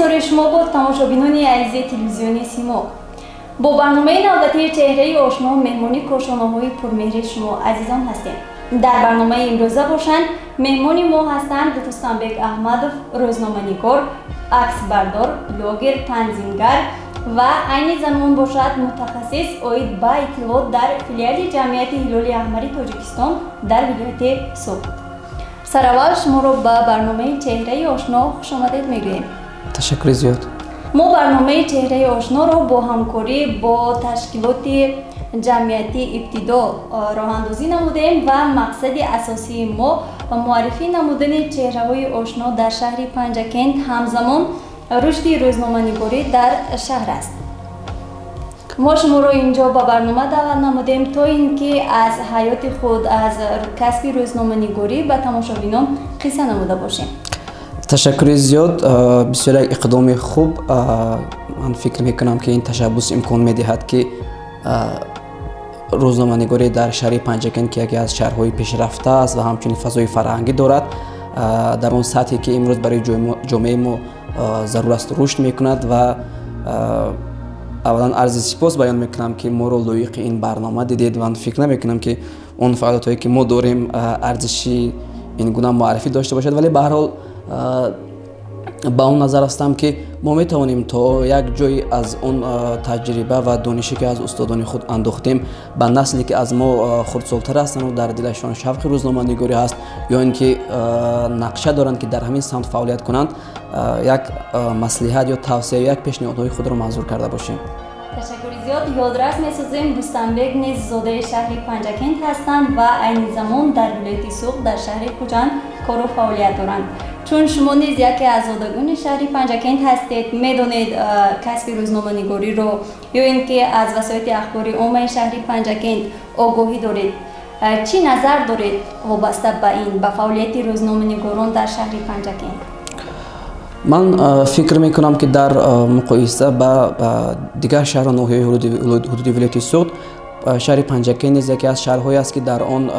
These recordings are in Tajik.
Нисори шумо буд, тамошобинони азизи телевизиони Симо. Бо барномаи навбатии «Чеҳраи ошно» меҳмони кошонаҳои пурмеҳри шумо азизон ҳастем. Дар барномаи имрӯза бошанд, меҳмони мо ҳастанд Рустамбек Аҳмадов, рӯзноманигор, аксбардор, блогер, танзимгар ва айни замон бошад, мутахассис оид ба иттилоот дар филиали ҷамъияти Ҳилоли Аҳмари Тоҷикистон дар вилояти Суғд. Сараввал шуморо ба барномаи «Чеҳраи ошно» хушомадед мегӯем. Ташаккури зиёд. Мо барномаи «Чеҳраи ошноро» бо ҳамкорӣ бо ташкилоти ҷамъиятӣ «Ибтидо» роҳандозӣ намудем ва мақсади асосии мо ба муаррифӣ намудани чеҳраҳои ошно дар шаҳри Панҷакент, ҳамзамон рушди рӯзноманигорӣ дар шаҳр аст. Мо шуморо инҷо ба барнома даъват намудем, то ин ки аз ҳаёти худ, аз касби рӯзноманигорӣ ба тамошобинон қисса намуда бошем. Ташаккури зиёд, бисёр як иқдоми хуб. Ман фикр мекунам, ки ин ташаббус имкон медиҳад, ки рӯзноманигорӣ дар шаҳри Панҷакент, ки яке аз шаҳрҳои пешрафта аст ва ҳамчунин фазои фарҳангӣ дорад, дар он сатҳе, ки имрӯз барои ҷомеаи мо зарур аст, рушд мекунад. Ва аввалан арзи сипос баён мекунам, ки моро лоиқи ин барнома дидед. Ман фикр намекунам, ки он фаъолиятҳое, ки мо дорем, арзиши ин гуна муаррифӣ дошта бошад, вале ба ҳар ҳол ба он назар ҳастам, ки мо метавонем то як ҷое аз он таҷриба ва донише, ки аз устодони худ андохтем, ба насле, ки аз мо хурдсолтар ҳастанду дар дилашон шавқи рӯзноманигорӣ ҳаст ё ин ки нақша доранд, ки дар ҳамин самт фаъолият кунанд, як маслиҳат ё тавсия, як пешниҳодҳои худро манзур карда бошем. Ташаккури зиёд. Ёдрас месозем, Рустамбек низ зодаи шаҳри Панҷакент ҳастанд ва айни замон дар вилояти Суғд, дар шаҳри Хуҷанд кору фаъолият доранд. Чун шумо низ яке аз зодагони шаҳри Панҷакент ҳастед, медонед касби рӯзноманигориро ё ин ки аз васоити ахбори оммаи шаҳри Панҷакент огоҳӣ доред, чӣ назар доред вобаста ба ин, ба фаъолияти рӯзноманигорон дар шаҳри Панҷакент? Ман фикр мекунам, ки дар муқоиса ба дигар шаҳру ноҳияҳои ҳудуди вилояти Суғд, шаҳри Панҷакент низ яке аз шаҳрҳое аст, ки дар он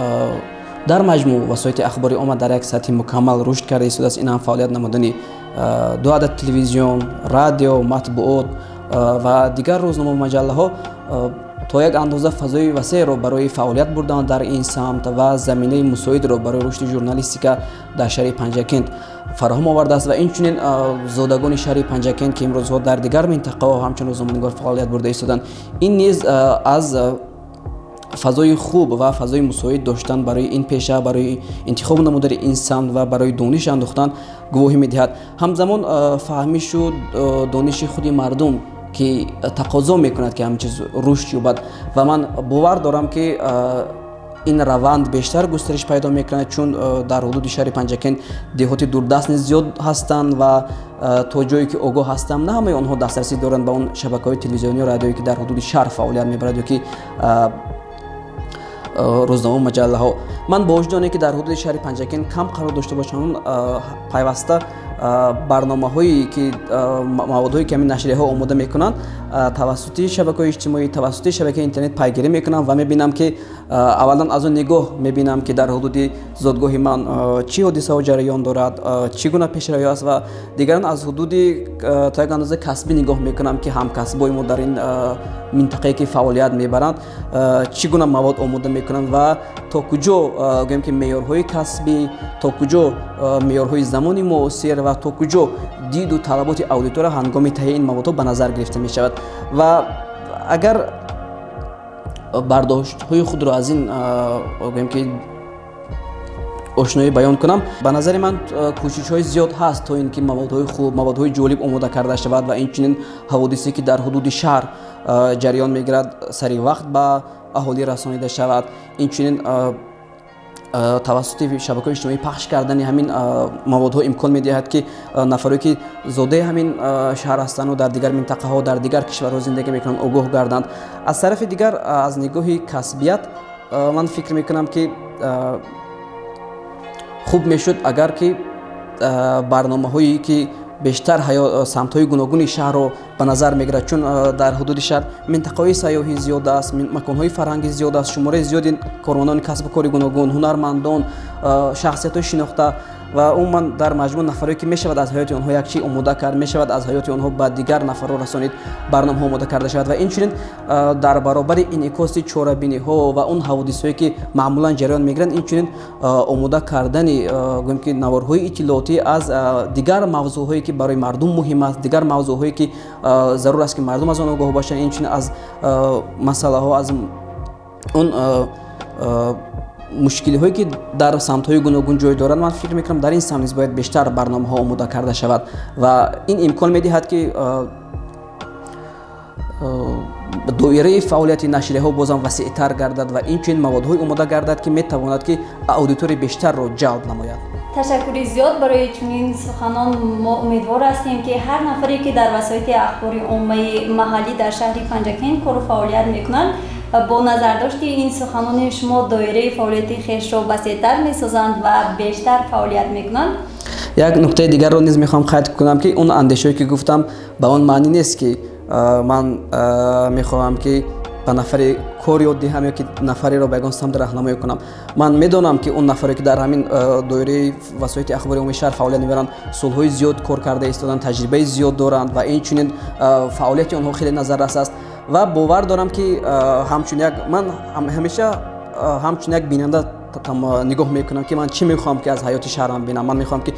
дар маҷмӯъ васоити ахбори омма дар як сатҳи мукаммал рушд карда истодааст. Ин ҳам фаъолият намудани ду адад телевизион, радио, матбуот ва дигар рӯзномаву маҷаллаҳо то як андоза фазои васеъро барои фаъолият бурдан дар ин самт ва заминаи мусоидро барои рушди журналистика дар шаҳри Панҷакент фароҳам овардааст. Ва инчунин зодагони шаҳри Панҷакент, ки имрӯзҳо дар дигар минтақаҳо ҳамчун рӯзноманигор фаъолият бурда истоданд, ин низ аз фазои хуб ва фазои мусоид доштан барои ин пеша, барои интихоб намудани ин самт ва барои дониш андохтан гувоҳӣ медиҳад. Ҳамзамон фаҳмишу дониши худи мардум, ки тақозо мекунад, ки ҳамин чиз рушд ёбад. Ва ман бовар дорам, ки ин раванд бештар густариш пайдо мекунад, чун дар ҳудуди шаҳри Панҷакент деҳоти дурдаст низ зиёд ҳастанд ва то ҷое ки огоҳ ҳастам, на ҳамаи онҳо дастрасӣ доранд ба он шабакаҳои телевизионию радиое, ки дар ҳудуди шаҳр фаъолият мебарад, ё ки рӯзномаву маҷаллаҳо. Ман бо вуҷуди оне ки дар ҳудуди шаҳри Панҷакент кам қарор дошта бошам, пайваста барномаҳое ки, маводҳое ки ҳамин нашрияҳо омода мекунанд, тавассути шабакаҳои иҷтимоӣ, тавассути шабакаи интернет пайгирӣ мекунам ва мебинам, ки аввалан аз он нигоҳ мебинам, ки дар ҳудуди зодгоҳи ман чӣ ҳодисаҳо ҷараён дорад, чӣ гуна пешравӣ аст, ва дигаран аз ҳудуди то як андоза касбӣ нигоҳ мекунам, ки ҳамкасбои мо дар ин минтақае, ки фаъолият мебаранд, чӣ гуна мавод омода мекунанд ва то куҷо, гӯем ки, меъёрҳои касбӣ, то куҷо меъёрҳои замони муосир ва то куҷо диду талаботи аудитория ҳангоми таҳияи ин маводҳо ба назар гирифта мешавад. Ва агар бардоштҳои худро аз ин, гӯем ки, ошноӣ баён кунам, ба назари ман, кӯшишҳои зиёд ҳаст, то ин ки маводҳои хуб, маводҳои ҷолиб омода карда шавад ва инчунин ҳаводисе, ки дар ҳудуди шаҳр ҷараён мегирад, сари вақт ба аҳолӣ расонида шавад. Инчунин тавассути шабакаҳои иҷтимоӣ пахш кардани ҳамин маводҳо имкон медиҳад, ки нафаре, ки зодаи ҳамин шаҳр ҳастанду дар дигар минтақаҳо, дар дигар кишварҳо зиндагӣ мекунанд, огоҳ гарданд. Аз тарафи дигар, аз нигоҳи касбият, ман фикр мекунам, ки хуб мешуд, агар ки барномаҳое, ки бештар самтҳои гуногуни шаҳрро ба назар мегирад, чун дар ҳудуди шаҳр минтақаҳои сайёҳӣ зиёд аст, маконҳои фарҳангӣ зиёд аст, шумораи зиёди кормандони касбу кори гуногун, ҳунармандон, шахсиятҳои шинохта Ва умуман дар маҷмӯъ нафарое ки мешавад аз ҳаёти онҳо як чиз омода кард, мешавад аз ҳаёти онҳо ба дигар нафарро расонид, барномаҳо омода карда шавад. Ва инчунин дар баробари инъикоси чорабиниҳо ва он ҳаводисҳое ки маъмулан ҷараён мегиранд, инчунин омода кардани гӯем ки наворҳои иттилоотӣ аз дигар мавзӯъҳое ки барои мардум муҳим аст, дигар мавзӯъҳое ки зарур аст ки мардум аз он огоҳ бошанд, инчунин аз масъалаҳо, аз он мушкилиҳое ки дар самтҳои гуногун ҷой доранд, ман фикр мекунам дар ин самт низ бояд бештар барномаҳо омода карда шавад ва ин имкон медиҳад ки доираи фаъолияти нашрияҳо бозам васеътар гардад ва инчунин маводҳои омода гардад ки метавонад ки аудиторияи бештарро ҷалб намояд. Ташаккури зиёд барои чунин суханон. Мо умедвор ҳастем ки ҳар нафаре ки дар васоити ахбори оммаи маҳаллӣ дар шаҳри Панҷакент кору фаъолият мекунанд, бо назардошти ин суханони шумо доираи фаъолияти хешро васеътар месозанд ва бештар фаъолият мекунанд. Як нуктаи дигарро низ мехоҳам қайд кунам ки он андешое ки гуфтам ба он маънӣ нест ки ман мехоҳам ки ба нафаре кор ёд диҳам ё ки нафареро ба ягон самт раҳнамоӣ кунам. Ман медонам ки он нафаре ки дар ҳамин доираи васоити ахбори умумии шаҳр фаъолият мебаранд, солҳои зиёд кор карда истоданд, таҷрибаи зиёд доранд ва инчунин фаъолияти онҳо хеле назаррас аст ва бовар дорам ки ҳамчун як ман ҳамеша ҳамчун як бинанда нигоҳ мекунам ки ман чӣ мехоҳам ки аз ҳаёти шаҳрам бинам, ман мехоҳам ки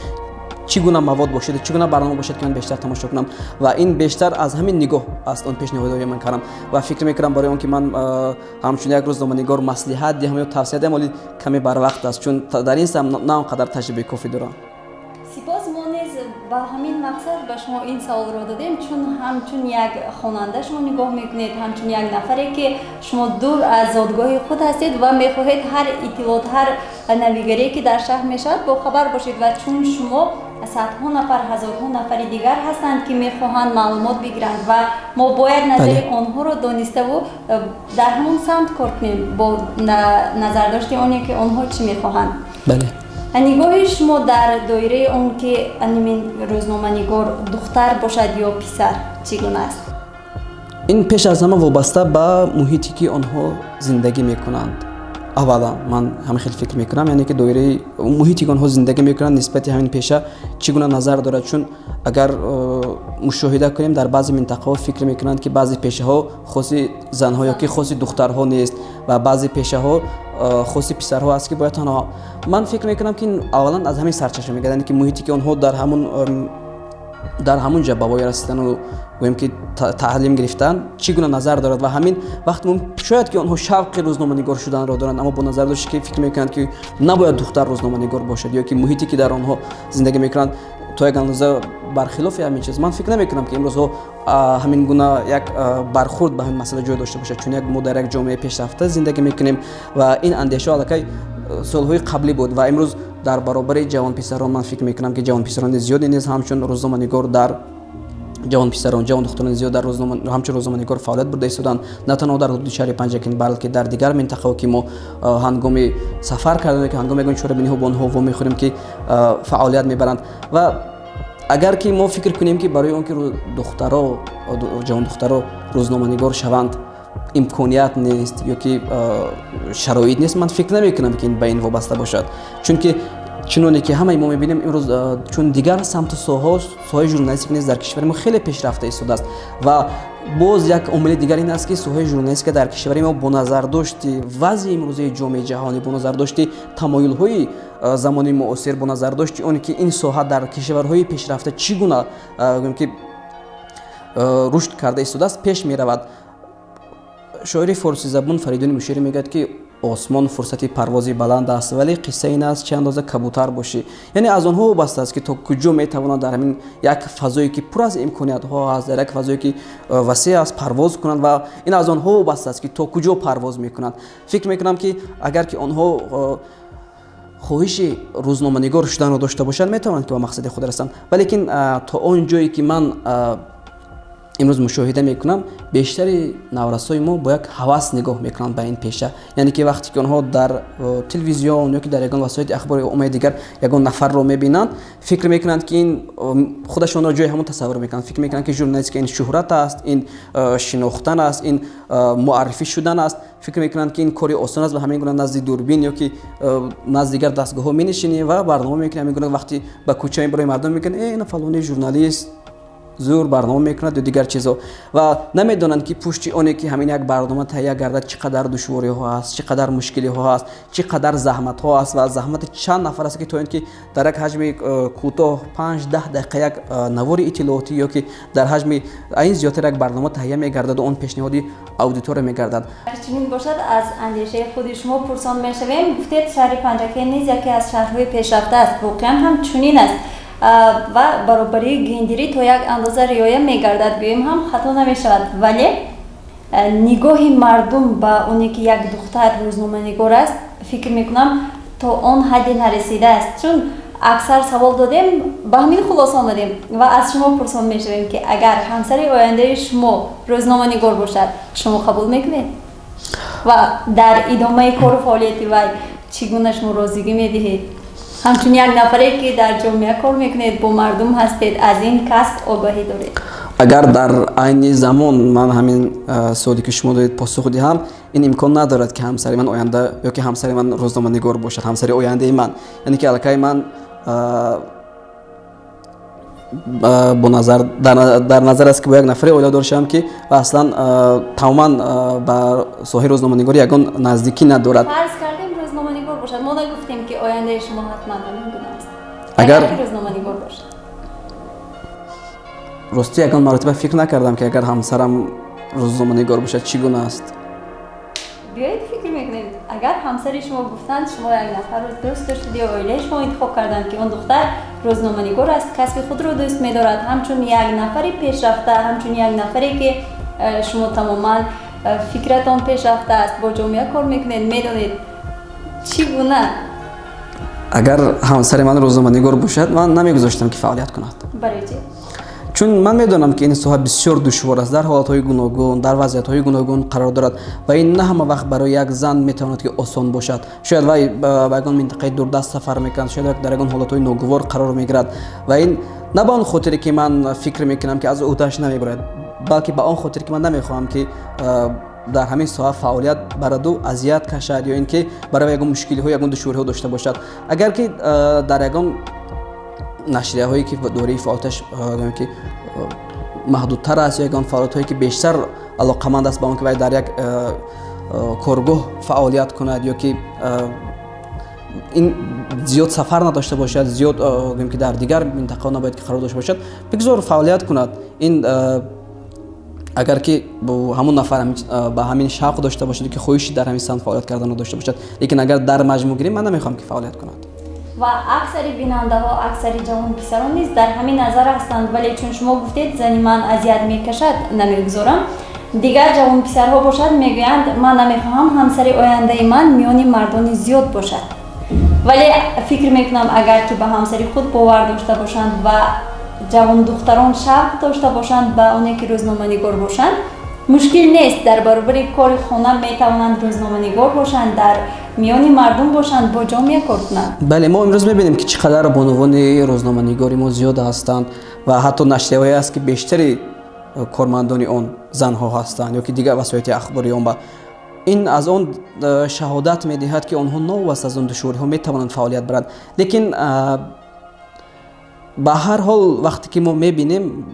чӣ гуна мавод бошад, чӣ гуна барнома бошад ки ман бештар тамошо кунам ва ин бештар аз ҳамин нигоҳ аст он пешниҳодҳое ман кардам ва фикр мекунам барои он ки ман ҳамчун як рӯзноманигор маслиҳат диҳам ё тавсия диҳам, вале каме барвақт аст, чун дар ин самт на он қадар таҷрибаи кофӣ дорам. Сипос. Мо низ ба ҳамин мақсад ба шумо ин саволро додем, чун ҳамчун як хонанда шумо нигоҳ мекунед, ҳамчун як нафаре ки шумо дур аз зодгоҳи худ ҳастед ва мехоҳед ҳар иттилоот, ҳар навигарие ки дар шаҳр мешавад бохабар бошед ва чун шумо садҳо нафар, ҳазорҳо нафари дигар ҳастанд ки мехоҳанд маълумот бигиранд ва мо бояд назари онҳоро дониставу дар ҳамон самт кор кунем бо назардошти оне ки онҳо чӣ мехоҳанд. Бале. Нигоҳи шумо дар доираи он ки рӯзноманигор духтар бошад ё писар чӣ гуна аст? Ин пеш аз ҳама вобаста ба муҳите ки онҳо зиндагӣ мекунанд. Аввалан ман ҳамин хел фикр мекунам, яъне ки доираи муҳите ки онҳо зиндагӣ мекунанд нисбати ҳамин пеша чӣ гуна назар дорад, чун агар мушоҳида кунем дар баъзе минтақаҳо фикр мекунанд ки баъзе пешаҳо хоси занҳо ё ки хоси духтарҳо нест ва баъзе пешаҳо хоси писарҳо аст ки бояд танҳо. Ман фикр мекунам ки аввалан аз ҳамин сарчашма мегардад, яъне ки муҳите ки онҳо дар ҳамон ҷо ба воя расидану гӯем ки таълим гирифтан чӣ гуна назар дорад ва ҳамин вақт шояд ки онҳо шавқи рӯзноманигор шуданро доранд, аммо бо назардошти ки фикр мекунанд ки набояд духтар рӯзноманигор бошад ё ки муҳите ки дар онҳо зиндагӣ мекунанд то як андоза бархилофи ҳамин чиз. Ман фикр намекунам ки имрӯзҳо ҳамин гуна як бархурд ба ҳамин масъала ҷой дошта бошад, чун як мо дар як ҷомеаи пешрафта зиндагӣ мекунем ва ин андешаҳо аллакай солҳои қаблӣ буд ва имрӯз дар баробари ҷавонписарон ман фикр мекунам ки ҷавонписарони зиёде низ ҳамчун рӯзноманигор дар ҷавонписарон, ҷавондухтарони зиёд дар ҳамчун рӯзноманигор фаъолият бурда истоданд, на танҳо дар ҳудуди шаҳри Панҷакент, балки дар дигар минтақаҳо ки мо ҳангоми сафар кардан, ки ҳангоми ягон чорабиниҳо бо онҳо вомехӯрем ки фаъолият мебаранд. Ва агар ки мо фикр кунем ки барои он ки духтаро, ҷавондухтаро рӯзноманигор шаванд имконият нест ё ки шароит нест, ман фикр намекунам ки ин ба ин вобаста бошад, чунки чуноне ки ҳамаи мо мебинем имрӯз чун дигар самту соҳаҳо, соҳаи журналистика низ дар кишвари мо хеле пешрафта истодааст ва боз як омили дигар ин аст ки соҳаи журналистика дар кишвари мо бо назардошти вазъи имрӯзаи ҷомеаи ҷаҳонӣ, бо назардошти тамоюлҳои замони муосир, бо назардошти оне ки ин соҳа дар кишварҳои пешрафта чӣ гуна гӯем ки рушд карда истодааст, пеш меравад. Шоири форсизабон Фаридуни Муширӣ мегӯяд ки осмон фурсати парвози баланд аст, вале қисса ин аст чӣ андоза кабутар бошӣ. Яъне аз онҳо вобаста аст ки то куҷо метавонанд дар ҳамин як фазое ки пур аз имкониятҳо аст, дар як фазое ки васеъ аст, парвоз кунанд ва ин аз онҳо вобаста аст ки то куҷо парвоз мекунанд. Фикр мекунам ки агар ки онҳо хоҳиши рӯзноманигор шуданро дошта бошанд, метавонанд ки ба мақсади худ расанд, валекин то он ҷое ки ман имрӯз мушоҳида мекунам, бештари наврасои мо бо як ҳавас нигоҳ мекунанд ба ин пеша. Яъне ки вақте ки онҳо дар телевизион ё ки дар ягон васоити ахбори оммаи дигар ягон нафарро мебинанд, фикр мекунанд, ки ин худашонро ҷои ҳамон тасаввур мекунанд. Фикр мекунанд, ки журналистика ин шӯҳрат аст, ин шинохтан аст, ин муаррифӣ шудан аст. Фикр мекунанд, ки ин кори осон аст ва ҳамин гуна назди дурбин ё ки назди дигар дастгоҳҳо менишинӣ ва барнома мекунӣ. Ҳамин гуна вақте ба кӯча мебарои, мардум мекунанд: «Э, ина фалони журналист зур барнома мекунад» ё дигар чизҳо. Ва намедонанд, ки пушти оне ки ҳамин як барнома таҳия гардад, чӣ қадар душвориҳо ҳаст, чӣ қадар мушкилиҳо ҳаст, чӣ қадар заҳматҳо ҳаст ва заҳмати чанд нафар аст, ки то ин ки дар як ҳаҷми кӯтоҳ, 5-10 дақиқа, як навори иттилоотӣ ё ки дар ҳаҷми ин зиёдтар як барнома таҳия мегардаду он пешниҳоди аудитория мегардад. Чунин бошад, аз андешаи худи шумо пурсон мешавем. Гуфтед, шаҳри Панҷакент низ яке аз шаҳрҳои пешрафта аст. Воқеан ҳам чунин аст ва баробарии гендерӣ то як андоза риоя мегардад, гӯем ҳам хато намешавад. Вале нигоҳи мардум ба оне ки як духтар рӯзноманигор аст, фикр мекунам, то он ҳадде нарасидааст. Чун аксар савол додем, ба ҳамин хулоса омадем ва аз шумо пурсон мешавем, ки агар ҳамсари ояндаи шумо рӯзноманигор бошад, шумо қабул мекунед ва дар идомаи кору фаъолияти вай чӣ гуна шумо розигӣ медиҳед, ҳамчун як нафаре ки дар ҷомеа кор мекунед, бо мардум ҳастед, аз ин касб огоҳӣ доред? Агар дар айни замон ман ҳамин суоле ки шумо доред посух диҳам, ин имкон надорад, ки ҳамсари ман оянда ё ки ҳамсари ман рӯзноманигор бошад, ҳамсари ояндаи ман. Яъне ки аллакай ман бо назар дар назар аст, ки бо як нафаре оиладор шавам, ки аслан тамоман ба соҳаи рӯзноманигорӣ ягон наздикӣ надорад. Фарз кардем, рӯзноманигор бошад. Мо нагуфтем, ки ояндаи шумо ҳатман ҳамин гуна аст. Агар рӯзноманигор бошад. Ростӣ, ягон маротиба фикр накардам, ки агар ҳамсарам рӯзноманигор бошад, чӣ гуна аст. Биёед, фикр мекунем. Агар ҳамсари шумо гуфтанд, шумо як нафарро дӯст доштед ё оилаи шумо интихоб карданд, ки он духтар рӯзноманигор аст, касби худро дӯст медорад, ҳамчун як нафари пешрафта, ҳамчун як нафаре ки шумо тамоман фикратон пешрафта аст, бо ҷомеа кор мекунед, медонед, чӣ гуна? Агар ҳамсари ман рӯзноманигор бошад, ман намегузоштам, ки фаъолият кунад. Барои чӣ? Чун ман медонам, ки ин соҳа бисёр душвор аст, дар ҳолатҳои гуногун, дар вазъиятҳои гуногун қарор дорад ва ин на ҳама вақт барои як зан метавонад, ки осон бошад. Шояд вай ба ягон минтақаи дурдаст сафар мекунад, шояд дар ягон ҳолатҳои ногувор қарор мегирад. Ва ин на ба он хотире, ки ман фикр мекунам, ки аз ӯҳдааш намебарояд, балки ба он хотир, ки ман намехоҳам, ки дар ҳамин соҳа фаъолият бараду азият кашад ё ин ки барои ягон мушкилиҳо, ягон душвориҳо дошта бошад. Агар ки дар ягон нашрияҳое, ки доираи фаъолияташ ки маҳдудтар аст, ё ягон фаъолиятҳое, ки бештар алоқаманд аст ба он ки вай дар як коргоҳ фаъолият кунад ё ки ин зиёд сафар надошта бошад, зиёд гӯем, ки дар дигар минтақаҳо набояд ки қарор дошта бошад, бигзор фаъолият кунад. Ин агар ки ҳамон нафар ба ҳамин шавқ дошта бошад, ки хоҳиши дар ҳамин самт фаъолият карданро дошта бошад. Лекин агар дар маҷмӯъ гирем, ман намехоҳам, ки фаъолият кунад. Ва аксари бинандаҳо, аксари ҷавонписарон низ дар ҳамин назар ҳастанд. Вале чун шумо гуфтед, зани ман азият мекашад, намегузорам, дигар ҷавонписарҳо бошад, мегӯянд: «Ман намехоҳам ҳамсари ояндаи ман миёни мардони зиёд бошад». Вале фикр мекунам, агар ки ба ҳамсари худ бовар дошта бошанд ва ҷавондухтарон шавқ дошта бошанд ба оне ки рӯзноманигор бошанд, мушкил нест. Дар баробари кори хона метавонанд рӯзноманигор бошанд, дар миёни мардум бошанд, бо ҷомеа кор кунанд. Бале, мо имрӯз мебинем, ки чӣ қадар бонувони рӯзноманигори мо зиёд ҳастанд ва ҳатто нашрияҳое аст, ки бештари кормандони он занҳо ҳастанд ё ки дигар васоити ахбори омма. Ин аз он шаҳодат медиҳад, ки онҳо новобаста аз он душвориҳо метавонанд фаъолият баранд. Лекин ба ҳар ҳол, вақте ки мо мебинем,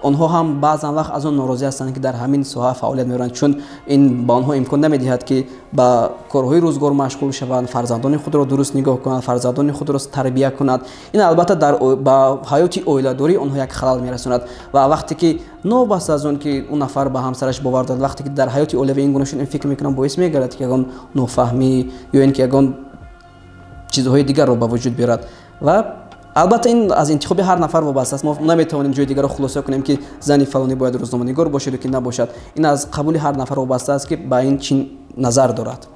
онҳо ҳам баъзан вақт аз он норозӣ ҳастанд, ки дар ҳамин соҳа фаъолият мебаранд, чун ин ба онҳо имкон намедиҳад, ки ба корҳои рӯзгор машғул шаванд, фарзандони худро дуруст нигоҳ кунанд, фарзандони худро тарбия кунанд. Ин албатта дар ба ҳаёти оиладории онҳо як халал мерасонад. Ва вақте ки новобаста аз он ки он нафар ба ҳамсараш бовар дорад, вақте ки дар ҳаёти оилавӣ ин гуна шуд, ин фикр мекунам, боис мегардад, ки ягон нофаҳмӣ ё ин ки ягон чизҳои дигарро ба вуҷуд биёрад. Ва албатта, ин аз интихоби ҳар нафар вобаста аст. Мо наметавонем ҷои дигарро хулоса кунем, ки зани фалонӣ бояд рӯзноманигор бошад ё ки набошад. Ин аз қабули ҳар нафар вобаста аст, ки ба ин чӣ назар дорад.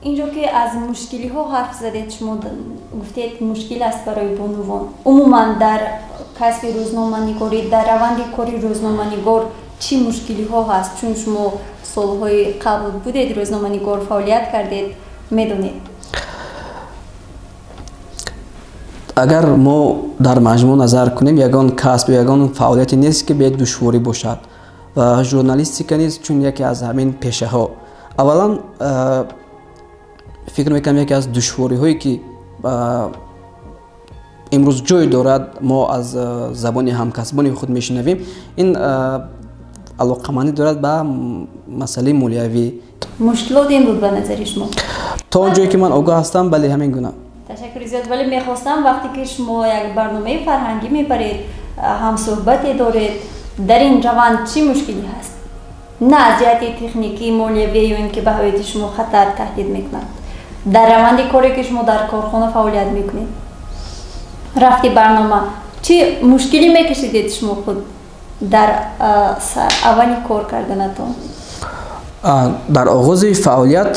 Инҷо ки аз мушкилиҳо ҳарф задед, шумо гуфтед мушкил аст барои бонувон. Умуман дар касби рӯзноманигорӣ, дар раванди кори рӯзноманигор чӣ мушкилиҳо ҳаст? Чун шумо солҳои қабл будед рӯзноманигор, фаъолият кардед, медонед. Агар мо дар маҷмӯъ назар кунем, ягон касб ё ягон фаъолияте нест, ки бе душворӣ бошад ва журналистика низ чун яке аз ҳамин пешаҳо. Аввалан фикр мекунам, яке аз душвориҳое ки имрӯз ҷой дорад, мо аз забони ҳамкасбони худ мешунавем, ин алоқамандӣ дорад ба масъалаи молиявӣ. Мушкилот ин буд ба назари шумо? То он ҷое ки ман огоҳ ҳастам, бале, ҳамин гуна. Ташаккури зиёд. Вале мехостам, вақте ки шумо як барномаи фарҳангӣ мебаред, ҳамсӯҳбате доред, дар ин раванд чӣ мушкилӣ ҳаст? На аз ҷиҳати техникӣ, молиявӣ ё ин ки ба ҳаёти шумо хатар таҳдид мекунад. Дар раванди коре ки шумо дар корхона фаъолият мекунед, рафти барнома чӣ мушкилӣ мекашидед шумо худ дар аввали кор карданатон? Дар оғози фаъолият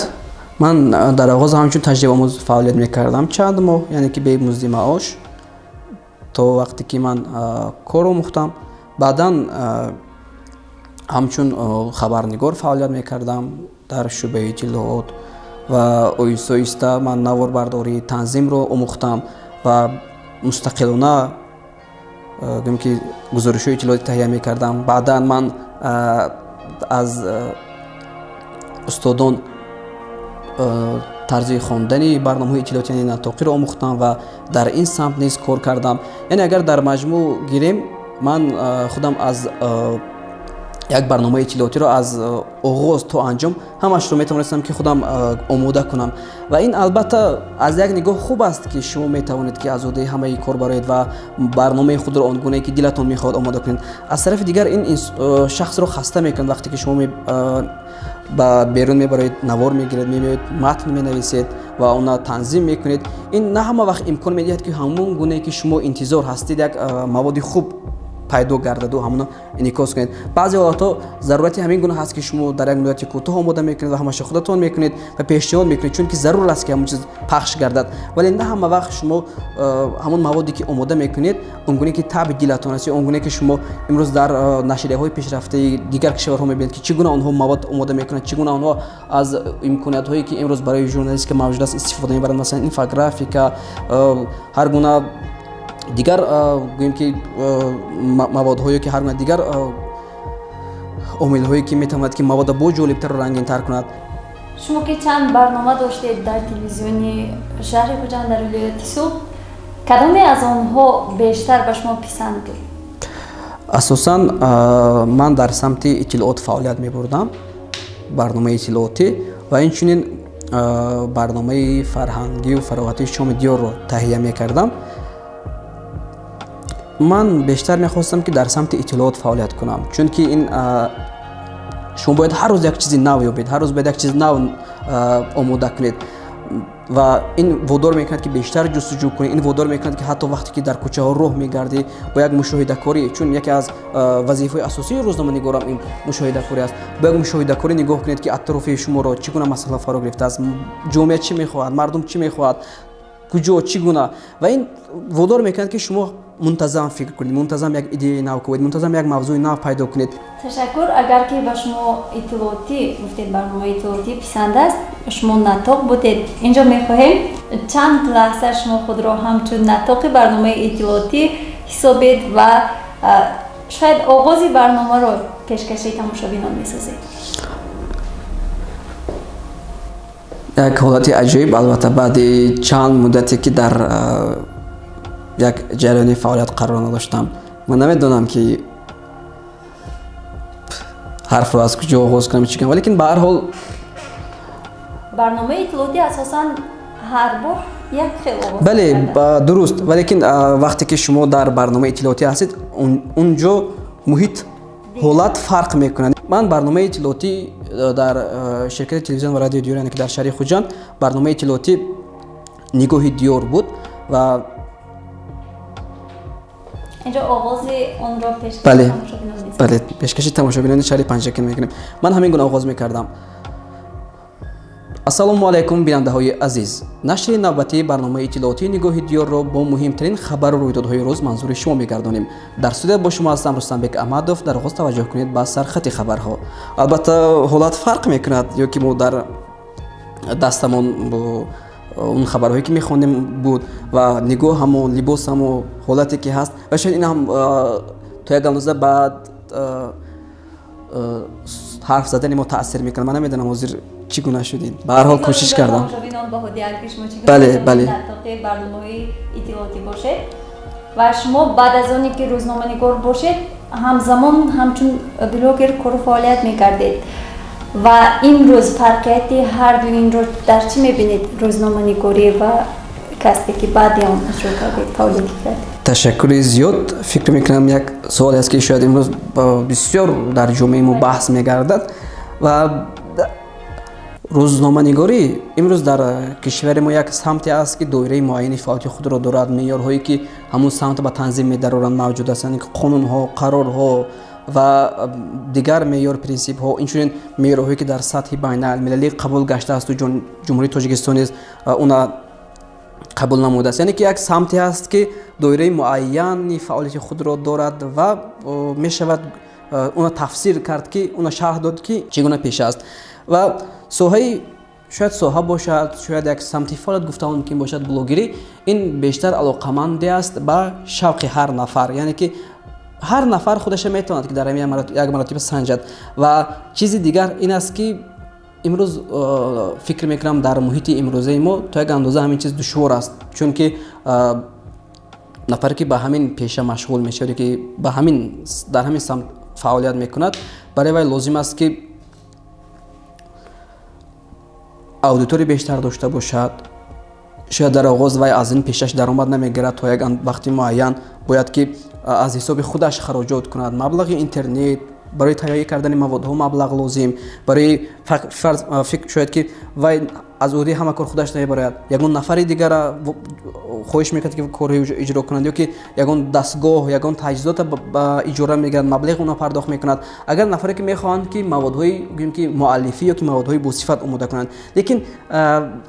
ман дар оғоз ҳамчун таҷрибаомӯз фаъолият мекардам чанд моҳ, яъне ки бе музди маош, то вақте ки ман кор омӯхтам. Баъдан ҳамчун хабарнигор фаъолият мекардам дар шӯъбаи иттилоот ва оҳиста оҳиста ман наворбардорӣ, танзимро омӯхтам ва мустақилона гӯем ки гузоришҳои иттилоотӣ таҳия мекардам. Баъдан ман аз устодон тарзи хондани барномаҳои иттилоотӣ, яъне натоқиро омӯхтам ва дар ин самт низ кор кардам. Яъне агар дар маҷмӯъ гирем, ман худам аз як барномаи иттилоотиро аз оғоз то анҷом ҳамашро метавонистам ки худам омода кунам. Ва ин албатта аз як нигоҳ хуб аст, ки шумо метавонед ки аз уҳдаи ҳамаи кор бароед ва барномаи худро он гунае ки дилатон мехоҳад омода кунед. Аз тарафи дигар ин шахсро хаста мекунад, вақте ки шумо ба берун мебароед, навор мегиред, мемеоед, матн менависед ва онро танзим мекунед. Ин на ҳама вақт имкон медиҳад, ки ҳамон гунае ки шумо интизор ҳастед як маводи хуб пайдо гардаду ҳамоно инъикос кунед. Баъзе ҳолатҳо зарурати ҳамин гуна ҳаст, ки шумо дар як муддати кӯтоҳ омода мекунед ва ҳамаша худатон мекунед ва пешниҳод мекунед, чунки зарур аст, ки ҳамон чиз пахш гардад. Вале на ҳама вақт шумо ҳамон маводе ки омода мекунед, он гуне ки табъи дилатон аст ё он гуне ки шумо имрӯз дар нашрияҳои пешрафтаи дигар кишварҳо мебинед, ки чӣ гуна онҳо мавод омода мекунанд, чӣ гуна онҳо аз имкониятҳое ки имрӯз барои журналистика мавҷуд аст истифода мебаранд, масалан инфографика, ҳар гуна дигар гӯем ки маводҳое ки ҳар гуна дигар омилҳое ки метавонад ки мавода боз ҷолибтару рангинтар кунад. Шумо ки чанд барнома доштед дар телевизиони шаҳри Хуҷанд, дар вилояти Суғд, кадоме аз онҳо бештар ба шумо писанд буд? Асосан ман дар самти иттилоот фаъолият мебурдам, барномаи иттилоотӣ ва инчунин барномаи фарҳангию фароғатии шоми диёрро таҳия мекардам. Ман бештар мехостам, ки дар самти иттилоот фаъолият кунам, чунки ин шумо бояд ҳар рӯз як чизи нав ёбед, ҳар рӯз бояд як чизи нав омода кунед ва ин водор мекунад, ки бештар ҷустуҷӯ кунед. Ин водор мекунад, ки ҳатто вақте ки дар кӯчаҳо роҳ мегардӣ, бо як мушоҳидакорӣ, чун яке аз вазифаҳои асосии рӯзноманигорам ин мушоҳидакорӣ аст, бо як мушоҳидакорӣ нигоҳ кунед, ки атрофи шуморо чӣ гуна масъала фаро гирифтааст, ҷомеа чӣ мехоҳад, мардум чӣ мехоҳад, куҷо чӣ гуна. Ва ин водор мекунад, ки шумо мунтазам фикр кунед, мунтазам як идеяи нав кунед, мунтазам як мавзӯи нав пайдо кунед. Ташаккур. Агар ки ба шумо иттилоотӣ гуфтед, барномаи иттилоотӣ писанд аст, шумо натоқ будед, инҷо мехоҳем чанд лаҳза шумо худро ҳамчун натоқи барномаи иттилоотӣ ҳисобед ва шояд оғози барномаро пешкаши тамошобинон месозед. Як ҳолати аҷоиб, албатта, баъди чанд муддате ки дар як ҷараёни фаъолият қарор надоштам, ман намедонам, ки ҳарфро аз куҷо оғоз кунам, чӣ кунам, валекин ба ҳар ҳол Барномаи иттилоотӣ асосан ҳар бор як хел оғоз. Бале, дуруст, валекин вақте ки шумо дар барномаи иттилоотӣ ҳастед, он ҷо муҳит, ҳолат фарқ мекунад. Ман барномаи иттилоотӣ дар ширкати телевизион ва радиои Диёр, яъне ки дар шаҳри Хуҷанд, барномаи иттилоотӣ «Нигоҳи диёр» буд ва Инҷо оғози онро пешкаши тамошобинон месозед. Бале, пешкаши тамошобинони шаҳри Панҷакент мекунем. Ман ҳамин гуна оғоз мекардам. Ассалому алайкум, бинандаҳои азиз. Нашри навбатии барномаи иттилоотии «Нигоҳи диёрро» бо муҳимтарин хабару рӯйдодҳои рӯз манзури шумо мегардонем. Дар студия бо шумо ҳастам Рустамбек Аҳмадов. Дар оғоз таваҷҷӯҳ кунед ба сархати хабарҳо. Албатта, ҳолат фарқ мекунад, ё ки мо дар дастамон он хабарҳое ки мехондем буд ва нигоҳ ҳамо, либос ҳамо, ҳолате ки ҳаст, ва шояд ин ҳам то як андоза ба ҳарф задани мо таъсир мекунад. Ман намедонам, ҳозир чӣ гуна шудин, ба ҳар ҳол кӯшиш кардам. Бале, бале. Барномаҳои иттилоотӣ бошед ва шумо баъд аз оне ки рӯзноманигор бошед, ҳамзамон ҳамчун блогер кору фаъолият мекардед. Ва имрӯз фарқияти ҳарду инро дар чӣ мебинед, рӯзноманигорӣ ва касбе ки баъди он иҷро кардед, фаъолият кардед? Ташаккури зиёд. Фикр мекунам, як суоле аст, ки шояд имрӯз бисёр дар ҷомеаи мо баҳс мегардад. Ва рӯзноманигорӣ имрӯз дар кишвари мо як самте аст, ки доираи муайяни фаъолияти худро дорад, меъёрҳое ки ҳамун самт ба танзим медароранд, мавҷуд ҳастанд, қонунҳо, қарорҳо ва дигар меъёр, принсипҳо, инчунин меъёрҳое ки дар сатҳи байналмилалӣ қабул гаштаасту Ҷумҳурии Тоҷикистон низ она қабул намудааст. Яъне ки як самте ҳаст, ки доираи муайяни фаъолияти худро дорад ва мешавад она тафсир кард, ки она шарҳ дод, ки чӣ гуна пеша аст. Ва соҳаи, шояд соҳа бошад, шояд як самти фаъолият гуфта мумкин бошад, блогерӣ, ин бештар алоқаманде аст ба шавқи ҳар нафар, яъне ки ҳар нафар худаша метавонад, ки дар ҳамин як маротиба санҷад. Ва чизи дигар ин аст, ки имрӯз, фикр мекунам, дар муҳити имрӯзаи мо то як андоза ҳамин чиз душвор аст, чунки нафаре ки ба ҳамин пеша машғул мешавад, ки ба ҳамин дар ҳамин самт фаъолият мекунад, барои вай лозим аст, ки аудитория бештар дошта бошад. Шояд дар оғоз вай аз ин пешаш даромад намегирад, то як вақти муайян бояд ки аз ҳисоби худаш хароҷот кунад, маблағи интернет, барои тайёрӣ кардани маводҳо маблағ лозим, барои шояд ки вай аз уҳдаи ҳама кор худаш намебарояд, ягон нафари дигара хоҳиш мекунад, ки корҳои иҷро кунанд, ё ки ягон дастгоҳ, ягон таҷҳизота ба иҷора мегирад, маблағи онро пардохт мекунад, агар нафаре ки мехоҳанд, ки маводҳои, гӯем ки, муаллифӣ ё ки маводҳои босифат омода кунанд. Лекин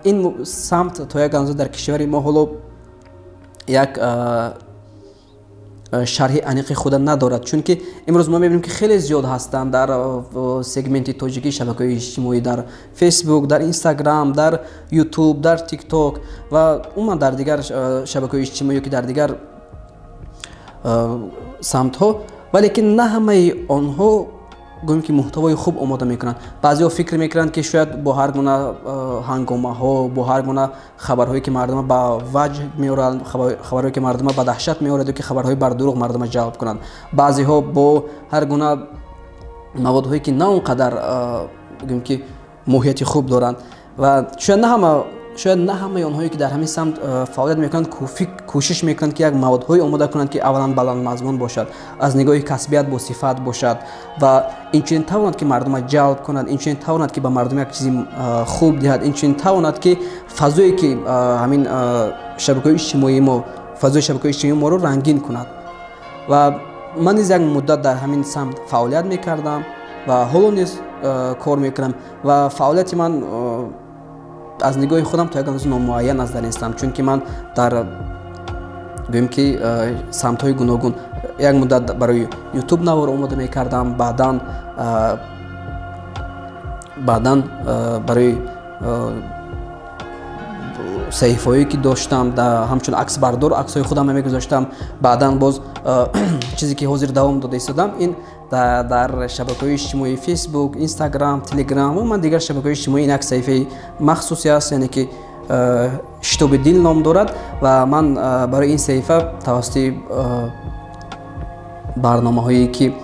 ин самт то як андоза дар кишвари мо ҳоло як шарҳи аниқи худа надорад, чунки имрӯз мо мебинем, ки хеле зиёд ҳастанд дар сегменти тоҷикӣ шабакаҳои иҷтимоӣ: дар Фейсбук, дар Инстаграм, дар Ютуб, дар Тикток ва умуман дар дигар шабакаҳои иҷтимоӣ, ки дар дигар самтҳо. Валекин на ҳамаи онҳо, гӯем ки, муҳтавои хуб омода мекунанд. Баъзеҳо фикр мекунанд, ки шояд бо ҳар гуна ҳангомаҳо, бо ҳар гуна хабарҳое ки мардума ба ваҷҳ меоранд, хабарҳое ки мардума ба даҳшат меорад, ё ки хабарҳои бардурӯғ мардума ҷалб кунанд, баъзеҳо бо ҳар гуна маводҳое ки на он қадар, гӯем ки, моҳияти хуб доранд. Ва шояд на ҳамаи онҳое ки дар ҳамин самт фаъолият мекунанд, кӯшиш мекунанд, ки як маводҳое омода кунанд, ки аввалан баландмазмун бошад, аз нигоҳи касбият босифат бошад ва инчунин тавонад, ки мардума ҷалб кунад, инчунин тавонад, ки ба мардум як чизи хуб диҳад, инчунин тавонад, ки фазое ки ҳамин шабакаҳои иҷтимоии мо, фазои шабакаҳои иҷтимоии моро рангин кунад. Ва ман низ як муддат дар ҳамин самт фаъолият мекардам ва ҳоло низ кор мекунам. Ва фаъолияти ман аз нигоҳи худам то як андоза номуайян аст дар ин самт, чунки ман дар, гӯем ки, самтҳои гуногун як муддат барои Ютуб навор омода мекардам, баъдан барои саҳифаҳое ки доштам, ҳамчун аксбардор аксҳои худам мегузоштам. Баъдан боз чизе ки ҳозир давом дода истодам, ин дар шабакаҳои иҷтимоии Фейсбук, Инстаграм, Телеграм ва ман дигар шабакаҳои иҷтимоӣ ин як саҳифаи махсусе аст, яъне ки «Шитоби дил» ном дорад. Ва ман барои ин саҳифа тавассути барномаҳое ки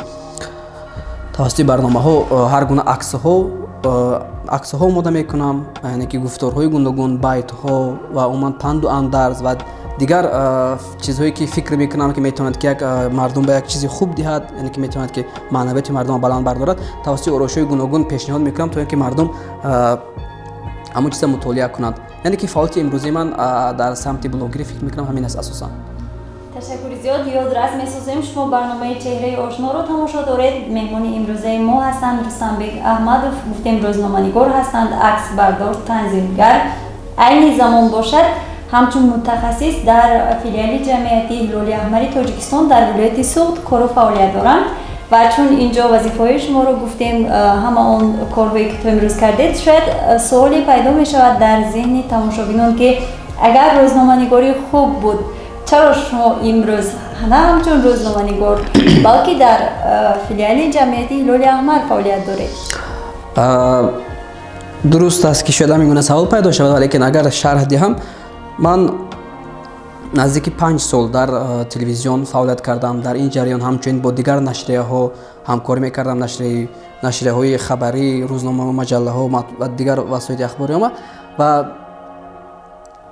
тавассути барномаҳо ҳар гуна аксҳо омода мекунам, яъне ки гуфторҳои гуногун, байтҳо ва умуман панду андарз ва дигар чизҳое ки фикр мекунам, ки метавонад, ки як мардум ба як чизи хуб диҳад, яъне ки метавонад, ки маънавияти мардумро баланд бардорад, тавассути ороишҳои гуногун пешниҳод мекунам, то ин ки мардум ҳамон чиза мутолиа кунанд. Яъне ки фаъолияти имрӯзии ман дар самти блогерӣ, фикр мекунам, ҳамин аст асосан. Ташаккури. Зиёд ёдрас месозем, шумо барномаи «Чеҳраи ошноро» тамошо доред. Меҳмони имрӯзаи мо ҳастанд Рустамбек Аҳмадов. Гуфтем, рӯзноманигор ҳастанд, аксбардор, танзимгар, айни замон бошад, ҳамчун мутахассис дар филиали ҷамъияти Ҳилоли Аҳмари Тоҷикистон дар вилояти Суғд кору фаъолият доранд. Ва чун инҷо вазифаҳои шуморо гуфтем, ҳама он корҳое ки то имрӯз кардед, шояд суоле пайдо мешавад дар зеҳни тамошобинон, ки агар рӯзноманигорӣ хуб буд, чаро шумо имрӯз на ҳамчун рӯзноманигор, балки дар филиали ҷамъияти Ҳилоли Аҳмар фаъолият доред? Дуруст аст, ки шояд ҳамин гуна савол пайдо шавад, валекин агар шарҳ диҳам, ман наздики 5 сол дар телевизион фаъолият кардам. Дар ин ҷараён ҳамчунин бо дигар нашрияҳо ҳамкорӣ мекардам, нашрияҳои хабарӣ, рӯзномаҳо, маҷаллаҳо ва дигар васоити ахбори омма. Ва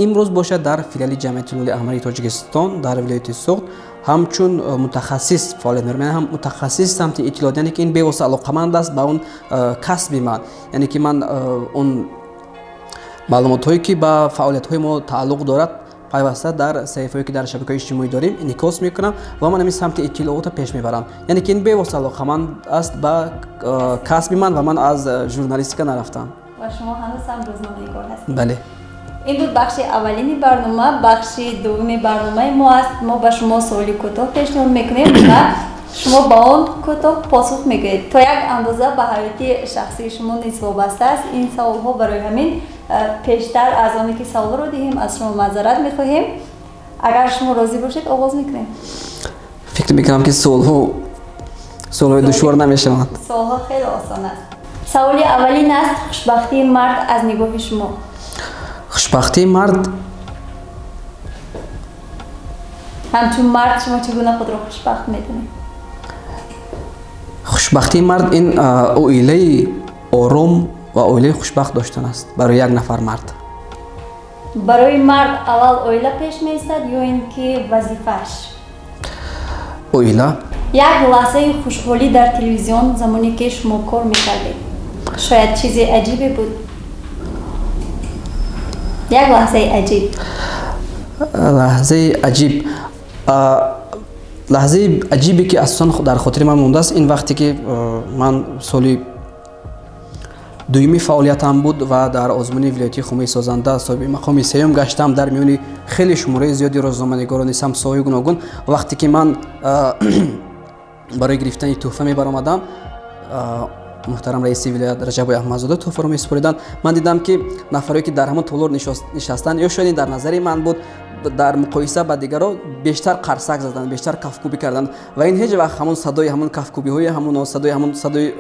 имрӯз бошад, дар филиали ҷамъияти Ҳилоли Аҳмари Тоҷикистон дар вилояти Суғд ҳамчун мутахассис фаъолият мебарам, яъне ҳам мутахассис самти иттилоот, яъне ки ин бевосита алоқаманд аст ба он касби ман, яъне ки ман он маълумотҳое, ки ба фаъолиятҳои мо тааллуқ дорад, пайваста дар саҳифаҳое, ки дар шабакаҳои иҷтимоӣ дорем, инъикос мекунам ва ман ҳамин самти иттилоотро пеш мебарам. Яъне ки ин бевосита алоқаманд аст ба касби ман ва ман аз журналистика нарафтам. Ва шумо ҳанӯз ҳам рӯзноманигор ҳастед. Бале. Ин буд бахши аввалини барнома. Бахши дуввуми барномаи мо аст: мо ба шумо суоли кӯтоҳ пешниҳод мекунем ва шумо ба он кӯтоҳ посух мегӯед. То як андоза ба ҳаёти шахсии шумо низ вобаста аст ин саволҳо. Барои ҳамин пештар аз оне ки саволро диҳем, аз шумо маъзарат мехоҳем. Агар шумо розӣ бошед, оғоз мекунем. Фикр мекунам, ки суолҳо суолҳои душвор намешаванд. Суолҳо хеле осон аст. Саволи аввалин аст: хушбахтии мард аз нигоҳи шумо? Хушбахтии мард? Ҳамчун мард шумо чӣ гуна худро хушбахт медонед? Хушбахтии мард ин оилаи ором ва оилаи хушбахт доштан аст барои як нафар мард. Барои мард аввал оила пеш меистад ё ин ки вазифааш? Оила. Як лаҳзаи хушҳолӣ дар телевизион, замоне ки шумо кор мекардед, шояд чизи аҷибе буд, як лаҳзаи аҷиб. Лаҳзаи аҷиб, лаҳзаи аҷибе, ки асосан дар хотири ман мондааст, ин вақте ки ман соли дуюми фаъолиятам буд ва дар озмуни вилоятии Хумои созанда соҳиби мақоми сеюм гаштам дар миёни хеле шумораи зиёди рӯзноманигорони самтсоҳаи гуногун. Вақте ки ман барои гирифтани тӯҳфа мебаромадам, муҳтарам раиси вилоят Раҷабои Аҳмадзода тӯҳфаро месупориданд, ман дидам, ки нафаре, ки дар ҳамон толор нишастанд, ё шояд ин дар назари ман буд, дар муқоиса ба дигаро бештар қарсак заданд, бештар кафкӯбӣ карданд. Ва ин ҳеҷ вақт ҳамон садои ҳамон кафкӯбиҳои ҳамоно, садои ҳамон садои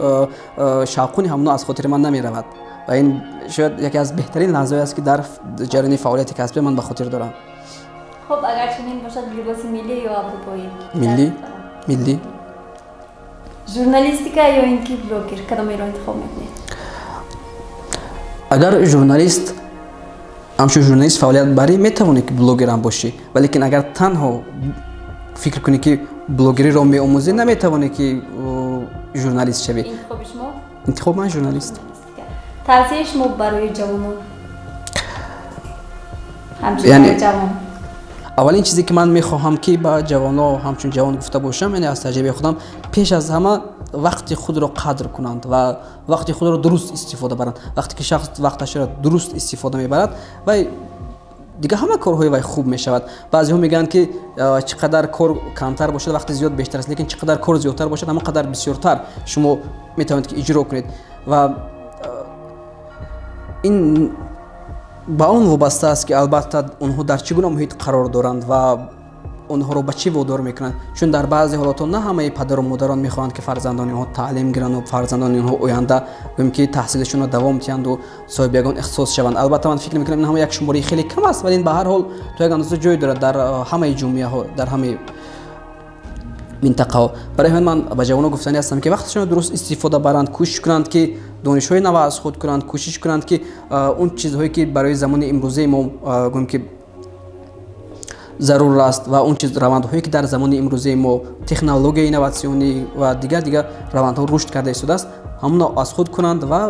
шавқуни ҳамоно аз хотири ман намеравад. Ва ин шояд яке аз беҳтарин лаҳзаҳое аст, ки дар ҷараёни фаъолияти касбӣ ман ба хотир дорам. Хуб, агар чунин бошад, либоси миллӣ ё аврупоӣ? Миллӣ, миллӣ. Журналистика ё ин ки блогер, кадомеро интихоб мекунед? Агар журналист, ҳамчун журналист фаъолият барӣ, метавонӣ ки блогерам бошӣ, валекин агар танҳо фикр кунӣ, ки блогериро меомӯзӣ, наметавонӣ ки журналист шавӣ. Интихоби шумо? Интихоби ман журналист. Тавсияи шумо барои ҷавонон, ҳамчун ҷавон? Аввалин чизе, ки ман мехоҳам, ки ба ҷавонҳо ҳамчун ҷавон гуфта бошам, яъне аз таҷрибаи худам, пеш аз ҳама вақти худро қадр кунанд ва вақти худро дуруст истифода баранд. Вақте ки шахс вақташро дуруст истифода мебарад, вай дигар ҳама корҳои вай хуб мешавад. Баъзеҳо мегӯянд, ки чӣ қадар кор камтар бошад, вақти зиёд бештар аст, лекин чӣ қадар кор зиёдтар бошад, ҳамон қадар бисёртар шумо метавонед, ки иҷро кунед. Ва ин ба он вобаста аст, ки албатта онҳо дар чӣ гуна муҳит қарор доранд ва онҳоро ба чӣ водор мекунанд, чун дар баъзе ҳолатҳо на ҳамаи падару модарон мехоҳанд, ки фарзандони онҳо таълим гиранду фарзандони онҳо оянда, гӯем ки, таҳсилашонро давом диҳанду соҳиби ягон ихтисос шаванд. Албатта, ман фикр мекунам, ин ҳама як шумораи хеле кам аст, вале ин ба ҳар ҳол то як андоза ҷой дорад дар ҳамаи ҷомеаҳо, дар ҳамаи минтақаҳо. Барои ҳамин ман ба ҷавонон гуфтанӣ ҳастам, ки вақташонро дуруст истифода баранд, кӯшиш кунанд, ки донишҳои нава аз худ кунанд, кӯшиш кунанд, ки он чизҳое, ки барои замони имрӯзаи мо, гӯем ки, зарур аст ва он чиз равандҳое, ки дар замони имрӯзаи мо технологияи инноватсионӣ ва дигар дигар равандҳо рушд карда истодааст. ҳамонро аз худ кунанд ва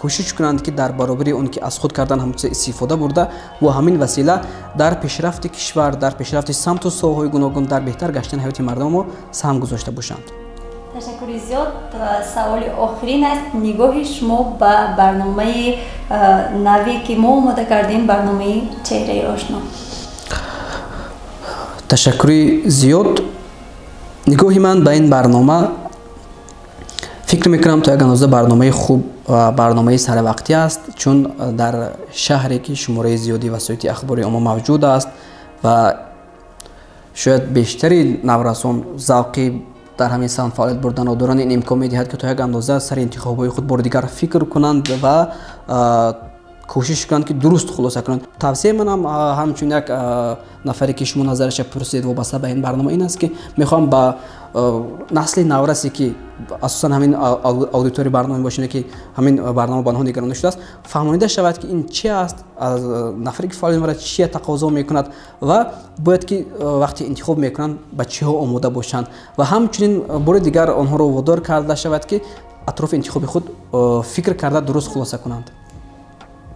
кӯшиш кунанд, ки дар баробари он ки аз худ кардан ҳамон чиза истифода бурда, бо ҳамин васила дар пешрафти кишвар, дар пешрафти самту соҳаҳои гуногун, дар беҳтар гаштани ҳаёти мардуми мо саҳм гузошта бошанд. Ташаккури зиёд. Саволи охирин аст: нигоҳи шумо ба барномаи наве, ки мо омода кардем, барномаи «Чеҳраи ошно». Ташаккури зиёд. Нигоҳи ман ба ин барнома, фикр мекунам, то як андоза барномаи хуб ва барномаи саравақтӣ аст, чун дар шаҳре ки шумораи зиёди васоити ахбори омма мавҷуд аст ва шояд бештари наврасон завқи дар ҳамин самт фаъолият бурданро доранд, ин имкон медиҳад, ки то як андоза сари интихобҳои худ бори дигар фикр кунанд ва кӯшиш кунанд, ки дуруст хулоса кунанд. Тавсияи манам ҳамчун як нафаре, ки шумо назараша пурсидед, вобаста ба ин барнома ин аст, ки мехоҳам ба насли наврасе, ки асосан ҳамин аудиторияи барнома бошад, ки ҳамин барнома ба онҳо нигаронда шудааст, фаҳмонида шавад, ки ин чи аст, аз нафаре ки фаъолият мебарад чия тақозо мекунад ва бояд ки вақте интихоб мекунанд, ба чиҳо омода бошанд, ва ҳамчунин бори дигар онҳоро водор карда шавад, ки атрофи интихоби худ фикр карда, дуруст хулоса кунанд.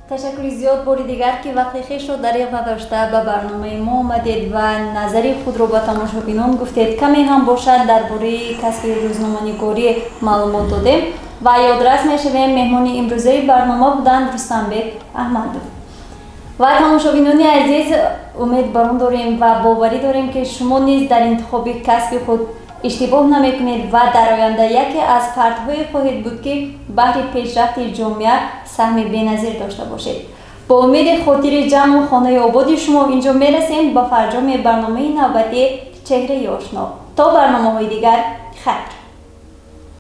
Ташаккури зиёд бори дигар, ки вақти хешро дариғ надошта ба барномаи мо омадед ва назари худро ба тамошобинон гуфтед. Каме ҳам бошад, дар бораи касби рӯзноманигорӣ маълумот додем. Ва ёдрас мешавем, меҳмони имрӯзаи барнома буданд Рустамбек Аҳмадов. Ва тамошобинони азиз, умед бар он дорем ва боварӣ дорем, ки шумо низ дар интихоби касби худ иштибоҳ намекунед ва дар оянда яке аз фардҳое хоҳед буд, ки баҳри пешрафти ҷомеа саҳми беназир дошта бошед. Бо умеди хотири ҷамъу хонаи ободи шумо инҷо мерасем ба фарҷоми барномаи навбатии «Чеҳраи ошно». То барномаҳои дигар, хайр.